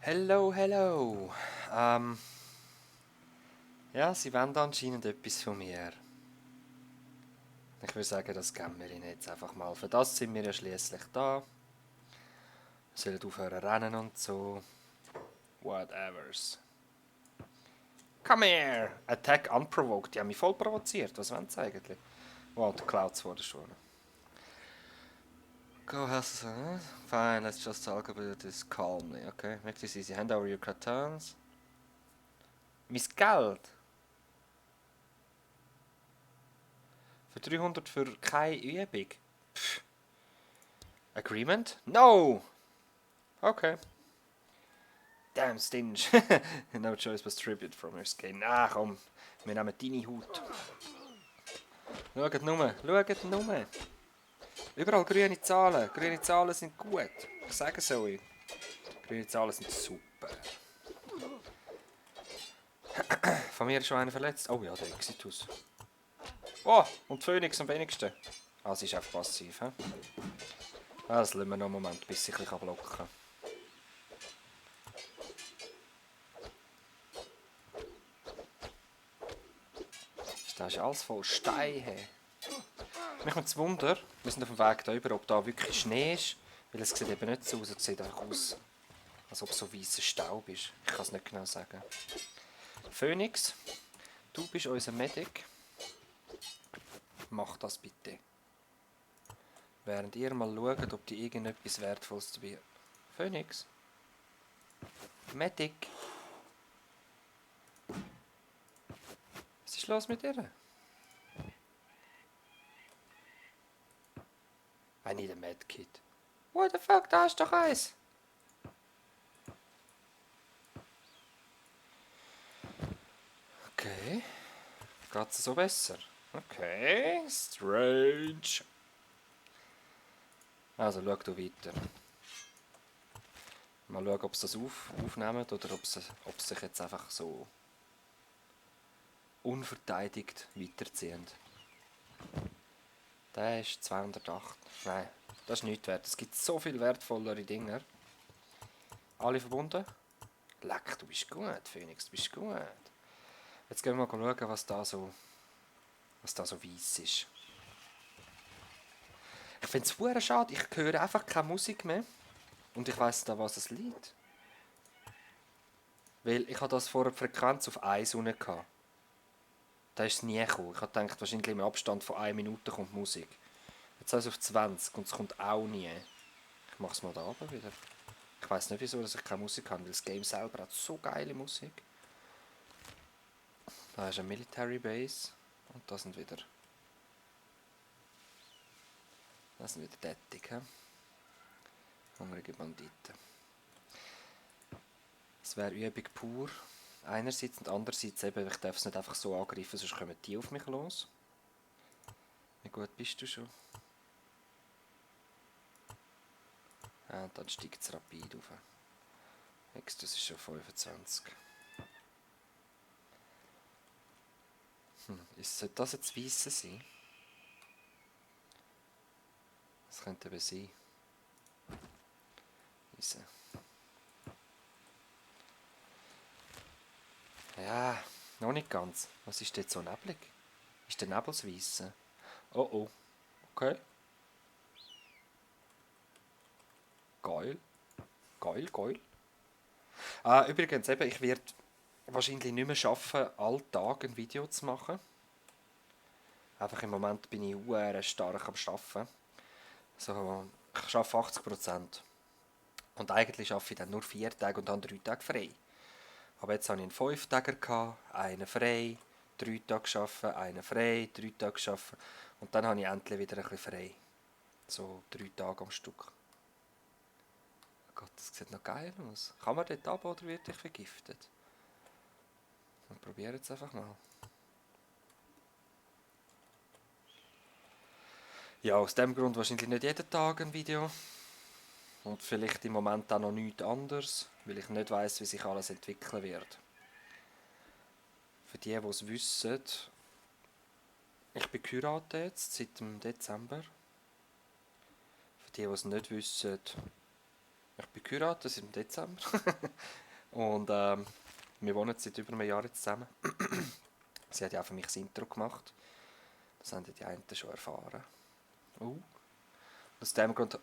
Hello, hello. Ja, Sie wollen anscheinend etwas von mir. Ich würde sagen, das geben wir Ihnen jetzt einfach mal. Für das sind wir ja schließlich da. Wir sollen aufhören rennen und so. Whatevers. Come here! Attack unprovoked. Die haben mich voll provoziert. Was wollen Sie eigentlich? Wow, der Clouds wurde schon. Go has Fine, let's just talk about this calmly, okay? Make this easy. Hand over your cartons. Mein Geld! Für 300 für keine Übung. Pff. Agreement? No! Okay. Damn, Stinge. No choice but tribute from your skin. Ah, komm. Wir nehmen deine Haut. Schaut nur, schaut nur. Überall grüne Zahlen. Grüne Zahlen sind gut. Ich sage es euch. Grüne Zahlen sind super. Von mir ist schon einer verletzt. Oh ja, der Exitus. Oh, und Phoenix am wenigsten. Ah, sie ist einfach passiv, hä? Das lassen wir noch einen Moment, bis ich ein bisschen blocken kann. Das ist alles voll Stein. Hey. Mich macht es Wunder, wir sind auf dem Weg da über, ob da wirklich Schnee ist. Weil es sieht eben nicht so aus, es sieht einfach aus, als ob so weißer Staub ist. Ich kann es nicht genau sagen. Phoenix, du bist unser Medic. Mach das bitte. Während ihr mal schaut, ob die irgendetwas Wertvolles dabei hat. Phoenix? Medic? Was ist los mit ihr? I need a medkit. What the fuck, da ist doch eins! Okay. Geht's so besser? Okay, strange. Also, schau du weiter. Mal schauen, ob sie das aufnehmen oder ob sie sich jetzt einfach so unverteidigt weiterziehen. Der ist 208. Nein, das ist nichts wert. Es gibt so viel wertvollere Dinger. Alle verbunden? Leck, du bist gut, Phoenix, du bist gut. Jetzt gehen wir mal schauen, was da so weiss ist. Ich finde es verdammt schade, ich höre einfach keine Musik mehr. Und ich weiss da, was es liegt. Weil ich hatte das vorher die Frequenz auf 1 unten gehabt. Da ist es nie gekommen. Ich habe gedacht, wahrscheinlich im Abstand von 1 Minute kommt Musik. Jetzt ist es auf 20 und es kommt auch nie. Ich mache es mal da oben wieder. Ich weiss nicht, wieso dass ich keine Musik habe, weil das Game selber hat so geile Musik. Da ist eine Military Base und das sind wieder Tätig. Hungrige Banditen. Es wäre Übung pur. Einerseits und andererseits eben, ich darf es nicht einfach so angreifen, sonst kommen die auf mich los. Wie gut bist du schon? Ja, und dann steigt es rapid auf. Das ist schon 25. Sollte das jetzt Weisse sein? Das könnte eben sein. Weisse. Ja, noch nicht ganz. Was ist jetzt so neblig? Ist der Nebel das Weisse? Oh oh. Okay. Geil. Geil, geil. Übrigens, eben, ich werde wahrscheinlich nicht mehr schaffen, alltag ein Video zu machen. Einfach im Moment bin ich sehr stark am Arbeiten. So, ich arbeite 80%. Und eigentlich arbeite ich dann nur 4 Tage und dann 3 Tage frei. Aber jetzt hatte ich einen 5 Tage, einen frei, 3 Tage arbeiten, einen frei, 3 Tage arbeiten. Und dann habe ich endlich wieder ein bisschen frei. So 3 Tage am Stück. Oh Gott, das sieht noch geil aus. Kann man dort ab oder wird ich vergiftet? Wir probieren es einfach mal. Ja, aus dem Grund wahrscheinlich nicht jeden Tag ein Video. Und vielleicht im Moment auch noch nichts anderes, weil ich nicht weiss, wie sich alles entwickeln wird. Für die es wissen, ich bin geheiratet jetzt seit dem Dezember. Für die es nicht wissen, ich bin geheiratet im Dezember. Und wir wohnen seit über einem Jahr jetzt zusammen. Sie hat ja auch für mich das Intro gemacht. Das haben die einen schon erfahren. Aus dem Grund...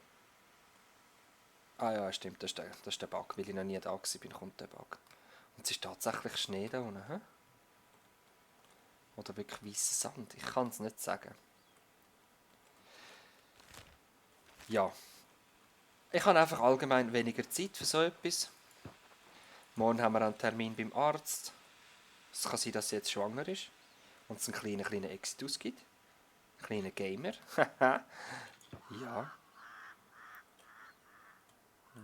Ah ja, stimmt, das ist der Bug. Weil ich noch nie da war, kommt der Bug. Und es ist tatsächlich Schnee da unten. He? Oder wirklich weißer Sand. Ich kann es nicht sagen. Ja. Ich habe einfach allgemein weniger Zeit für so etwas. Morgen haben wir einen Termin beim Arzt. Es kann sein, dass sie jetzt schwanger ist und es einen kleinen Exit ausgibt. Ein kleiner Gamer. Ja.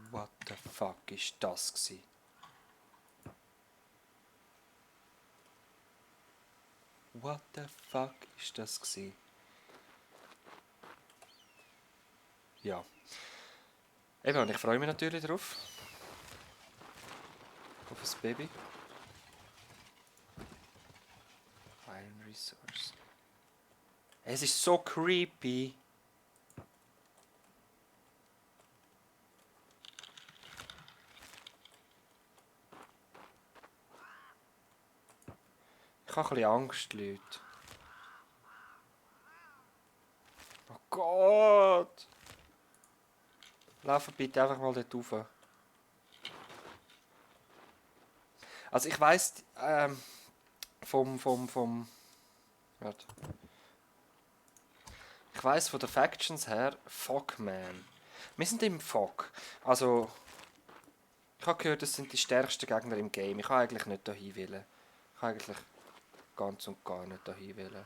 What the fuck ist das gewesen? What the fuck ist das gewesen? Ja. Eben, und ich freue mich natürlich drauf. Auf das Baby. Iron Resource. Es ist so creepy. Ich habe ein bisschen Angst, Leute. Oh Gott! Laufen bitte einfach mal dort rauf. Also ich weiss, warte. Ich weiss von den Factions her, Fogman. Wir sind im Fog. Also, ich habe gehört, das sind die stärksten Gegner im Game. Ich kann eigentlich nicht dahin wollen. Ich kann eigentlich ganz und gar nicht dahin wollen.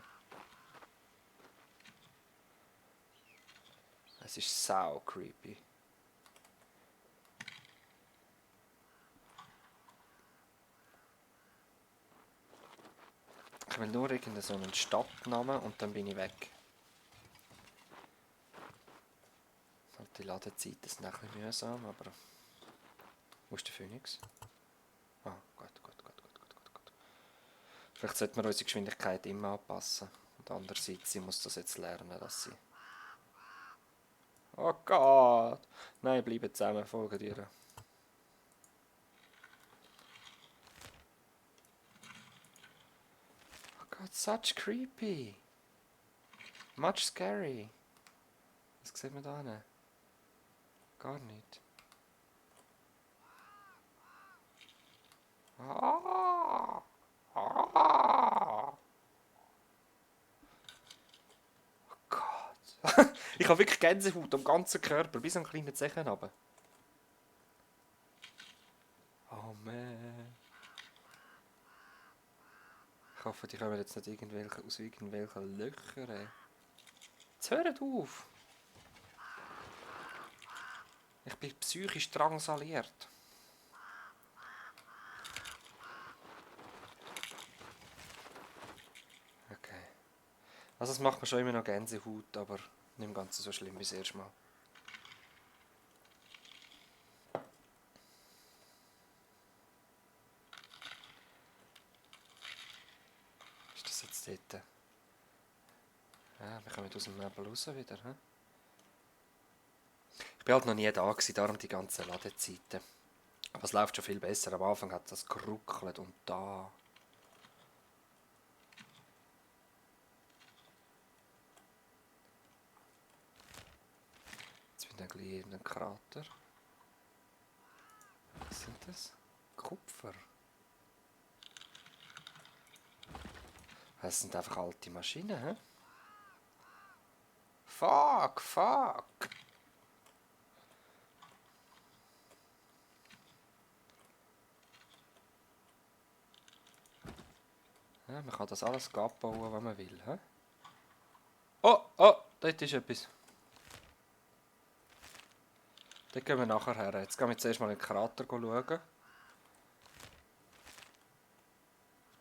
Es ist sau creepy. Ich will nur irgendeinen so einen Stadtnamen und dann bin ich weg. Halt die Ladezeiten sind ein bisschen mühsam, aber... Wo ist der Phoenix? Ah, gut. Vielleicht sollten wir unsere Geschwindigkeit immer anpassen. Und andererseits, sie muss das jetzt lernen, dass sie... Oh Gott! Nein, bleiben zusammen, folgen dir. Oh Gott, such creepy! Much scary! Was sieht man da hin? Gar nicht. Ah! Ah! Oh Gott! Ich habe wirklich Gänsehaut am ganzen Körper, bis an kleine Zehen runter. Oh man. Ich hoffe, die kommen jetzt nicht aus irgendwelchen Löchern. Jetzt hört auf! Ich bin psychisch drangsaliert. Okay. Also es macht mir schon immer noch Gänsehaut, aber nicht im Ganzen so schlimm wie das erste Mal. Ist das jetzt dort? Ja, wir kommen aus dem Nebel raus wieder. He? Ich war halt noch nie da gewesen, darum die ganzen Ladezeiten. Aber es läuft schon viel besser. Am Anfang hat das geruckelt und da... Jetzt bin ich gleich in einem Krater. Was sind das? Kupfer. Das sind einfach alte Maschinen, hä? Fuck! Ja, man kann das alles abbauen, was man will, hä? Oh, dort ist etwas. Dort gehen wir nachher her. Jetzt gehen wir zuerst mal in den Krater schauen.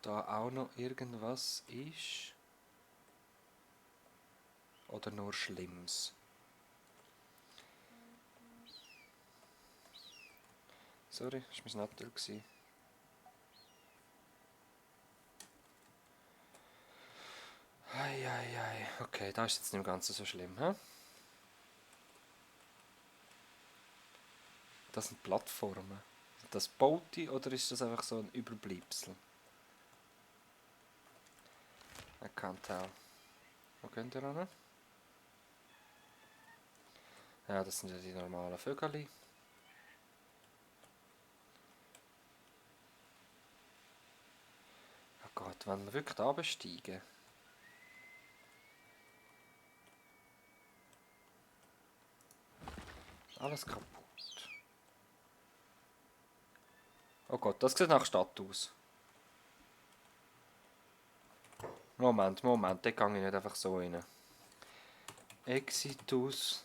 Da auch noch irgendwas ist. Oder nur Schlimmes. Sorry, das war mein Nattel. Ei. Okay, da ist jetzt nicht ganz so schlimm. He? Das sind Plattformen. Sind das Boote oder ist das einfach so ein Überbleibsel? I can't tell. Wo könnt ihr hin? Ja, das sind ja die normalen Vögel. Oh Gott, wenn wir wirklich da besteigen. Alles kaputt. Oh Gott, das sieht nach Stadt aus. Moment, da gehe ich nicht einfach so rein. Exitus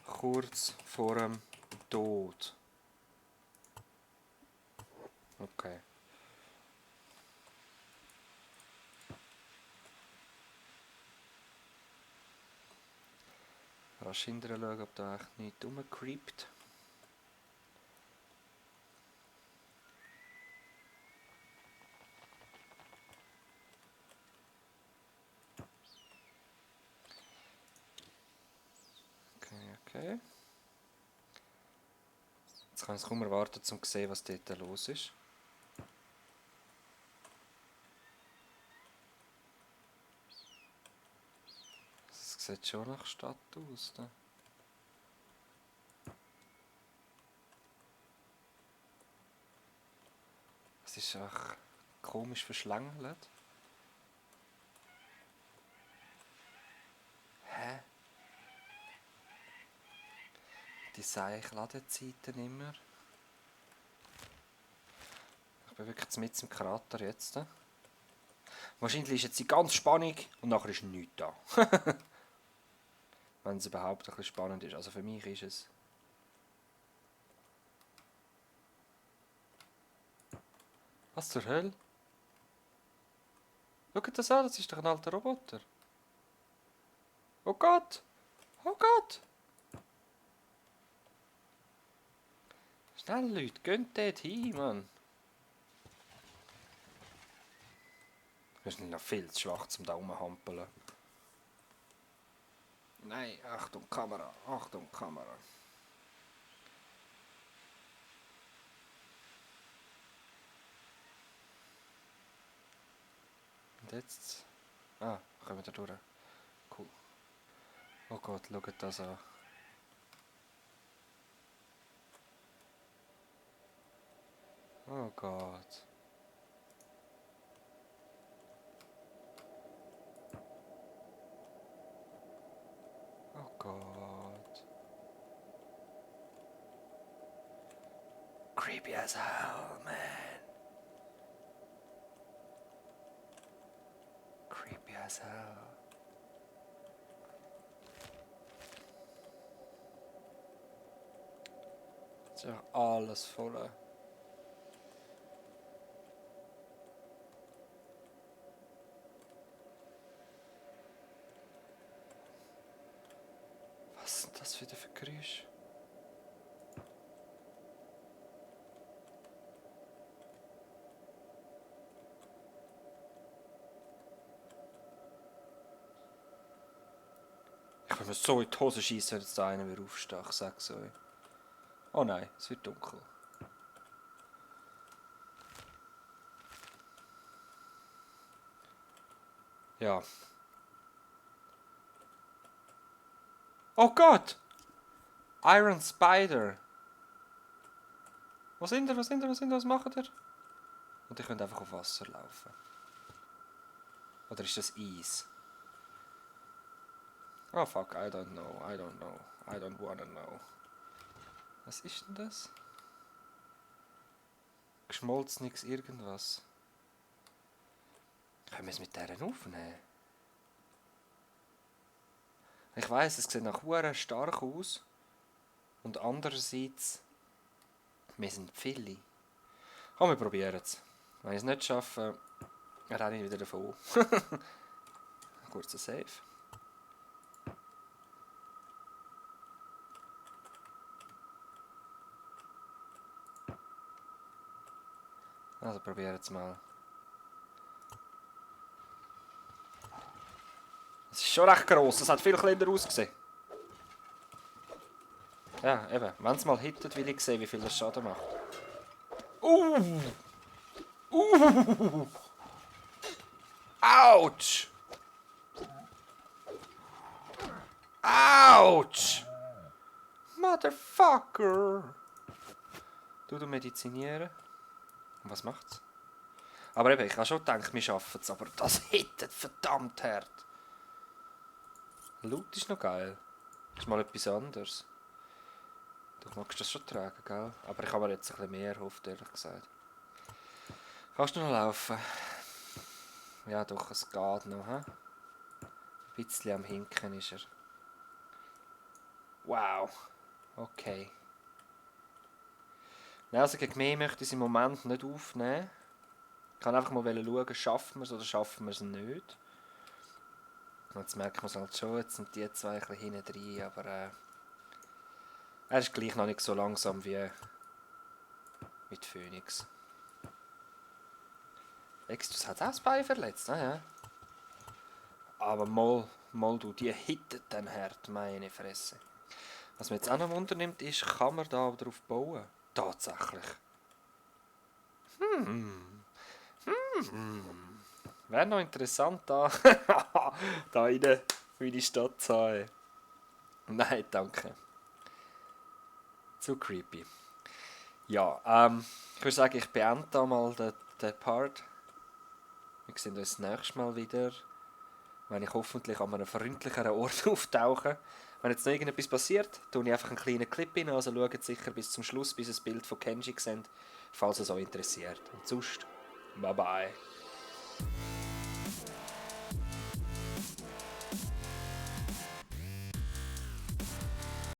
kurz vor dem Tod. Okay. Rasch hinterher schauen, ob da echt nichts rumcreept. Okay. Jetzt kann ich es kaum erwarten, um zu sehen, was dort los ist. Es sieht schon nach Stadt aus. Da. Es ist auch komisch verschlängelt. Hä? Die Ladezeiten immer. Ich bin wirklich mitten im Krater jetzt. Wahrscheinlich ist jetzt die ganze Spannung und nachher ist nichts da. Wenn es überhaupt ein bisschen spannend ist. Also für mich ist es. Was zur Hölle? Schaut das an, das ist doch ein alter Roboter. Oh Gott! Oh Gott! Schnell Leute, geht dort hin, Mann. Wir sind noch viel zu schwach zum da rumhampeln. Nein, Achtung Kamera, Achtung Kamera. Und jetzt... Ah, kommen wir da durch. Cool. Oh Gott, schaut das an. Oh Gott. Oh Gott. Creepy as hell, man. Creepy as hell. Ist ja alles voll. Was sind das wieder für Geräusche? Ich will mir so in die Hose schießen, wenn jetzt da einer wieder aufsteht. Ich sag's euch. Oh nein, es wird dunkel. Ja. Oh Gott! Iron Spider! Wo sind ihr? Was macht ihr? Und ihr könnt einfach auf Wasser laufen. Oder ist das Eis? Oh fuck, I don't know. I don't wanna know. Was ist denn das? Geschmolzenes irgendwas. Können wir es mit deren aufnehmen? Ich weiss, es sieht nach Huren stark aus. Und andererseits, wir sind viele. Komm, wir probieren es. Wenn ich es nicht schaffe, renne ich wieder davon. Kurzer Save. Also probieren es mal. Es ist schon recht gross, es hat viel kleiner ausgesehen. Ja, eben. Wenn es mal hittet, will ich sehen, wie viel das Schaden macht. Autsch! Autsch! Motherfucker! Du medizinieren. Und was macht's? Aber eben, ich habe schon gedacht, wir schaffen es, aber das hittet verdammt hart. Loot ist noch geil. Ist mal etwas anderes. Du magst das schon tragen, gell? Aber ich habe mir jetzt ein bisschen mehr erhofft, ehrlich gesagt. Kannst du noch laufen? Ja doch, es geht noch, hä? Ein bisschen am Hinken ist er. Wow. Okay. Nein, also gegen mich möchte ich es im Moment nicht aufnehmen. Ich kann einfach mal schauen, schaffen wir es oder schaffen wir es nicht. Und jetzt merkt man es halt schon, jetzt sind die zwei ein bisschen hinten drin, aber er ist gleich noch nicht so langsam wie mit Phoenix. Extus hat auch das Bein verletzt, ja. Aber mal du, die hittet dann hart, meine Fresse. Was mich jetzt auch noch wundernimmt, ist, kann man da drauf bauen? Tatsächlich. Wäre noch interessant, da, da rein meine Stadt zu haben. Nein, danke. Zu creepy. Ja, ich würde sagen, ich beende da mal den Part. Wir sehen uns das nächste Mal wieder, wenn ich hoffentlich an einem freundlicheren Ort auftauche. Wenn jetzt noch irgendetwas passiert, tue ich einfach einen kleinen Clip rein, also schaut sicher bis zum Schluss, bis ihr das Bild von Kenji seht, falls es euch interessiert. Und sonst, bye bye.